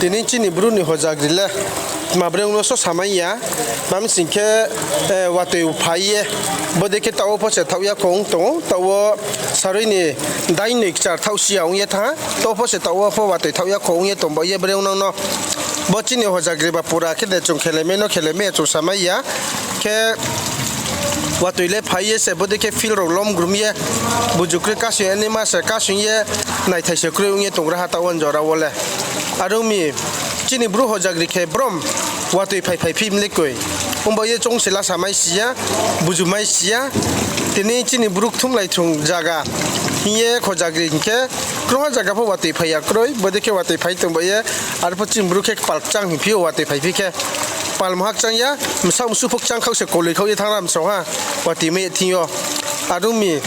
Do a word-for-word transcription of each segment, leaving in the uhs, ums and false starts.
Tini chini Bru ni hojagri le tma breng no so samai ya, tma mi sing khe, watoi phai ye, bodei khe taoh wo pho se thaoh ya kho ong tong ou, taoh wo sarui ni dai noi kchar thaoh si ya ong ye thanng ha, taoh pho se taoh wo pho watoi thaoh ya kho ong ye tong ba ye breng no no. Bo chini hojagri ba pura khe de chung khelai mai no khelai mai ya chung samai ya. Khe watoi le phai ye se bodei khe field rao lom grum ye, buju kroi kasing ye, nima se kasing ye, naithai se kroi ong ye tonggra ha taoh wo jora wo le. Are ong mi, chini Bru hojagri khe brom watoi phai phai phi mle koi. Ong ba ye choung se la samai si ya, buju mai si ya. Tini chini Bru kthumlai thung zaga hing ye hojagri hing khe, krungha zaga pho watoi phai ya kroi, bodei khe watoi phai tong ba ye, arpho chini Bru khe kpal kchang hing phi ou watoi phai phi khe. Kpal mha kchang ya, bsa msu pho kchang khaoh se koloi khaoh ye thanng ra msong ha, watoi mai thing yo. Are ong mi,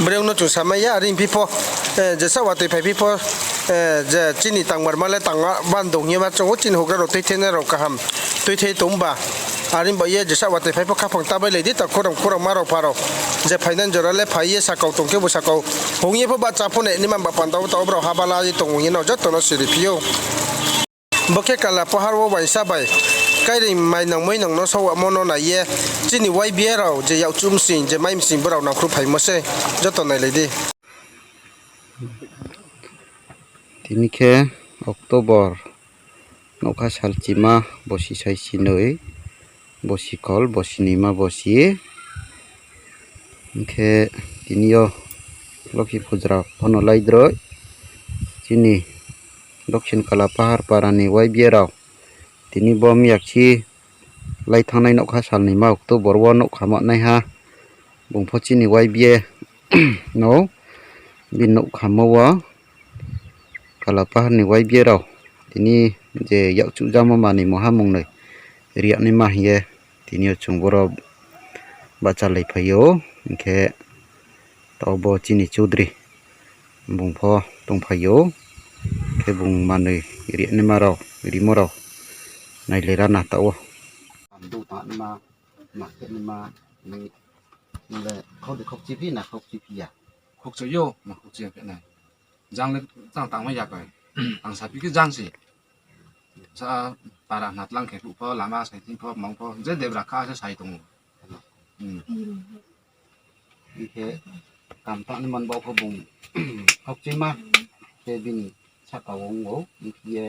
breng no chung samai ya, are hing phi pho, jesa watoi phai phi pho, je chini tangmarma le tang bandong ye ma chung ou, chini houhgra rao tuitheinai rao kaham tuithei tong ba. Are ba ye jesa watoi phai pho khaphang ta bailai di, ta khorang khorang ma rao pha rao. Je phainai jora le phai ye sakau tong khe bo sakau hong ye pho bahcha pho nai nima ba panda wo taoh brao ha bala ye tong hing ye no joto no siri phi ou. Bo khe Kalapahar wo uaingsa bai kaireing mainang moinang no sawamo no nai ye chini Y B A rao je yakchuh msing je mai msing brao nangkhruh phaimo sei, joto nailai di. Tini khe October nougkha salchima, bosi saisinoi, bosi kol, bosi noima bosi. Hing khe tini yo Lokhi Pujra pho no laidroi. Chini Doksin Kalapahar para ni Y B A rao tini bo miyakchi lai thanngnai nougkha salnoima October wo nougkha manaiha. Bung pho chini Y B A no bini nougkhamo wo Kalapahar ni Y B A rao tini je yakchuh jamo manoi mungha mungnoi ri yag naima hing ye tini yo chung boro bahchalaiphai ou. Hing khe taoh bo chini choudri bung pho tongphai ou. Khe bung manoi ri yag naima rao, rimo rao nailai ra na taoh wo. Amdu tangnaima, ma khe naima, ni, nung le khau de khaukchi phi na khaukchi phi ya? Khaukchi yo, ma khaukchi ya khe nai. Jang le tang tangmai ya koi. Ang saphi khe jang se. Sa para hna tlang khe phuh pho, lama saithing pho, mang pho, je debra kha se sai tong ou. Hing khe kam tangnaima baoh pho bung khaukchima khe bini sahka wo ong ou, hing khe ye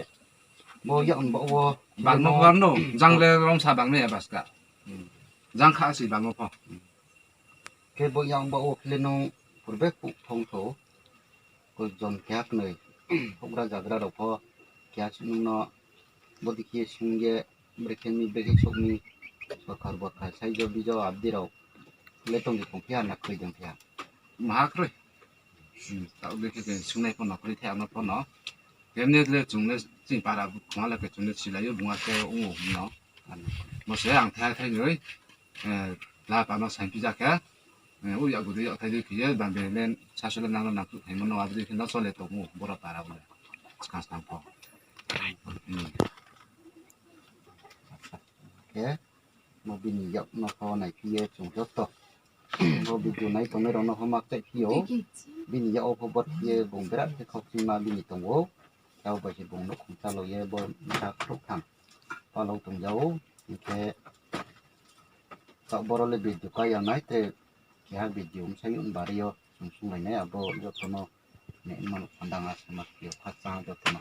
bo yak baoh wo bangmo pho no, jang le romsa bang nai ya baska. Jang kha se bangmo pho. Khe bo yak baoh wo khe le nung purbe phuh phong thou, koijon keha knoi houhgra zagra rao pho keha se nung no bodei khe ye sung ye, brekhe mi brekhe souh mi, sorkar borkar saijo bijo abdi rao le tong de tong phi ha na kroi de phi ha? Maha kroi. Taoh brekhe khe sungnai pho no kroi the ano pho no. Kemne le chung le chini para khongha le khe chung le silai ou bung a khe ong ou no. Bo se ang thai thai noi, la pa no saingphi ja khe, o yakgu de yak thai dei khe ye, bambe le sasole nang no nangkhruh phaimo no, abo dei khe no chole tong ou, boro para bo le. Skang skang pho. Khe, bo bini yak no pho naiphi ye chung joto. Bo video nai tongnai rao no pho makchaih phi ou. Bini yak wo pho bor khe ye bung berat khe khaukchima bini tong ou. Tao bai se bung nouhkhong chálao ye bo bsa khrouhtham palao tong ja ou. Hing khe taoh boro le video ká ya nai, tre keha video bsayouh ni bari yo chung sunglai nai, abo joto no ne mano panda nga sama khe yo khakchang joto no.